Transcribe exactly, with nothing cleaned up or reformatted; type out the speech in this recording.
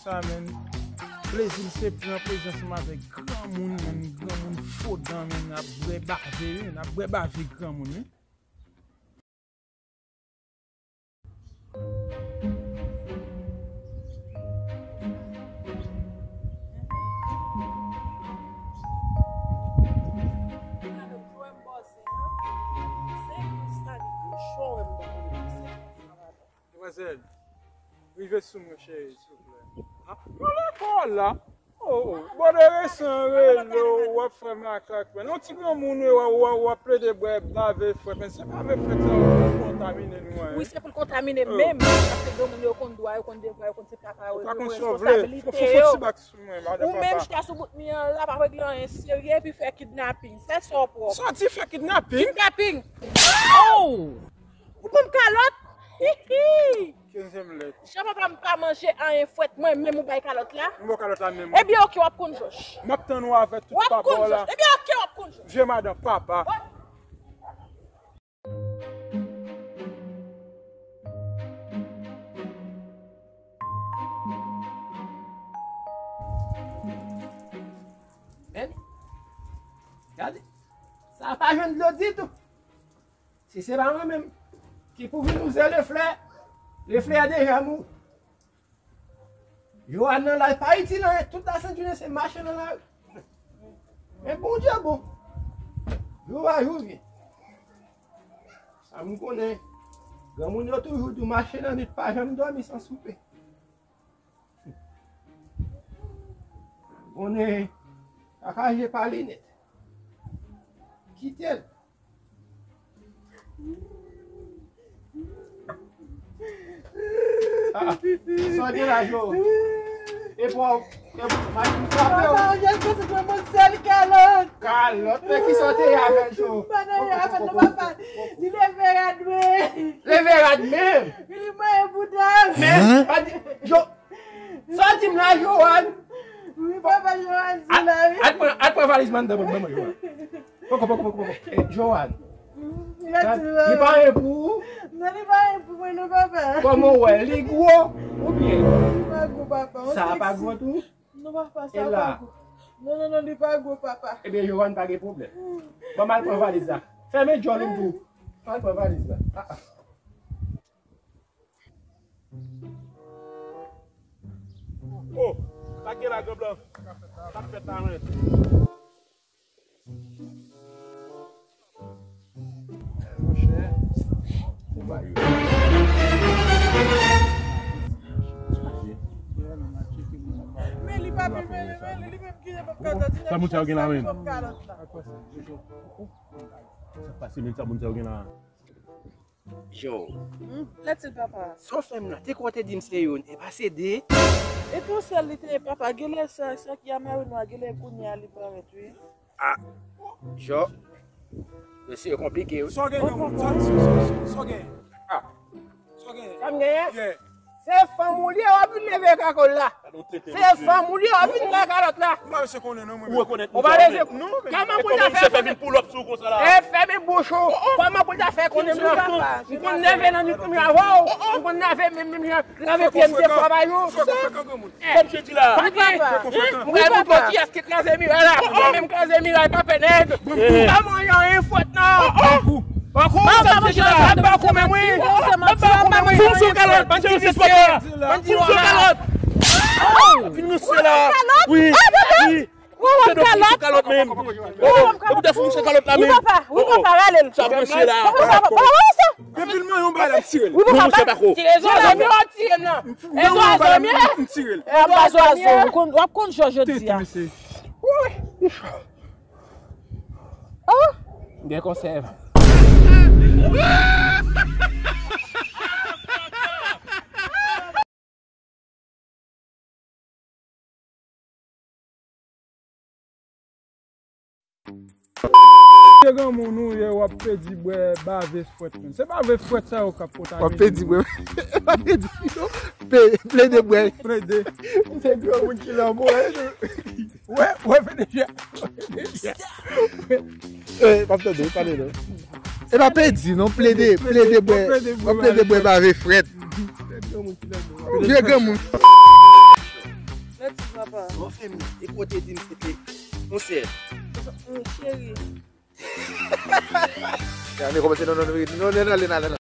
Sa, menn. Plezi m se pran plezi ansanm avèk granmoun, menn. Granmoun fo dan, menn. N ap bwè bave, wi. N ap bwè bave granmoun, wi. Demwazèl, rive sou mwen, cheri, silvouplè. Ah, mwen lakò la. Oh, oh. Bò de resan rele w, w ap fè makak, menn. Yon ti granmoun, w, w, w ap plede bwè bave frèt, menn. Se bave frèt sa, w kontamine nou an, wi, se pou l kontamine menm, paske granmoun yo konn dwa, yo konn devwa, yo konn se papa yo, yo konn responsabilite yo. Ou menm chita sou bout mi an la, pa regle anyen serye, epi fè kidnaping. Fè sa w pwòp. Sa w di, fè kidnaping? Kidnaping! Oh! Ou konn kalòt? Hihi! Kenze m lèt. Jan papa m pa manje anyen frèt, mwen menm ou bay kalòt la? M ba w kalòt la menm. Ebyen, oke, w ap konn jòj. M ap tann ou avè tout papa w la. Ebyen, oke, w ap konn jòj. Vye madan papa. Men, gade, sa pa jwenn dlo ditou. Si se pa mwen menm ki pou vin wouze leflè, leflè a deja mouri. Johann nan la pa itil anyen, tout la sent jounen se mache nan lari. Men Bondye bon. Jou pa jou vyen. Sa m konnen, granmoun yo toujou di w mache nan nwit pa janm dòmi san soupe. Konnen kaka je pa linèt. Kite l. Ah, sa w gen la, Jo? E pou, e pou, machin frape w. Papa, ou jis panse mwen mwen sèl kalòt. Kalòt, men ki sa w te ye avè l, Jo? M pa nan ye avè l non, papa. Li leve rad mwen. Leve rad menm? Wi, li manyen bouda m. Men, pa di, Jo, sa w di m la, Johann? Wi, papa, Johann di la, wi. Al pran, al pran valiz mwen anndan, ban mwen, Johann. Poko, poko, poko, poko. Eh, Johann. Li pa anyen pou ou? Non, li pa anyen pou mwen, non, papa. Kòman w wè? Li gwo oubyen? Li pa gwo, papa. Sa a pa gwo tou? Non, papa, sa pa gwo. Non, non, non, li pa gwo, papa. Ebyen, Johann, pa gen pwoblèm. Ban m al pran valiz la. Fèmen djòl ou tou. Al pran valiz la. Ah, ah. Oh, sa k gen la, gran blan? Sa k fèt la menm? Monchè. Men li pa pi, men li, men li, li menm ki pap ka tande. Sa moun sa yo gen la menm? Sa k pase, men sa moun sa yo gen la? Jo. Hmm? Lèt se papa. Sa w fè m la, te kwè w te di m se youn, e pa se de. Epi yon sèl li te ye, papa. Genlè sa, sa ki a mari nou a, genlè kounye a li parèt, wi. Ah, Jo. Mesye, yo konplike, wi. Sa w gen, sa w gen? Ah. Sa w gen? Sa m genyen? Yeah. Se fanm ou li ye, w ap vin leve kakòl la. Se fanm ou li ye, w ap vin bay kalòt la. M pa mesye konnen non, mwen. Ou rekonèt nou. Kòman pou l ta fè vin pull up sou konsa la? E fèmen bouch ou. Kòman pou l ta fè konnen m nan? M konn nève nan nwit menm jan avè w. M konn nève menm, menm jan. Lave pye m de fwa pa jou. Kòm je di la. Mwen pral montre w kiyès ki kraze miray la. Mwen menm kraze miray pa fè nèg. Pa mwen yon enfòt non. Bakou. Bakou, sa m di la. Bakou menm wi. Bakou menm wi. Foum sou kalòt, bann ti visye. Bann ti visye. Foum sou kalòt. Fin misye la. Wi. Wi. Ou wè m kalòt? Kalòt menm. Ou wè m kalòt? Ou te foum se kalòt la menm. Wi papa, wi papa, rale l. Sa pou mesye la. Papa, sa pa, papa, papa, sa. Depi l mwen yon bagay la, m tire l. Wi papa. Tire zwazo, tire m nan. E zwazo, m tire l. E zwazo, w ap konn jòj jodi a. Wi. Oh. Gen konsèv. Se granmoun ou ye, w ap pedi bwè bave frèt, menn. Se bave frèt sa yo k ap kontamine nou. W ap pedi bwè. W ap pedi, non. Pe-, plede bwè. Plede. Se granmoun ki lanmò, wi. Wè, wè, P D G. Eh, p ap tande, pale non. E pa pedi non, plede, plede bwè. W ap plede bwè bave frèt. Vye granmoun. Papa. Bon, fè m. E kote di m se te. Yon sè. Cheri. Ane kòmanse non non non non non non non non.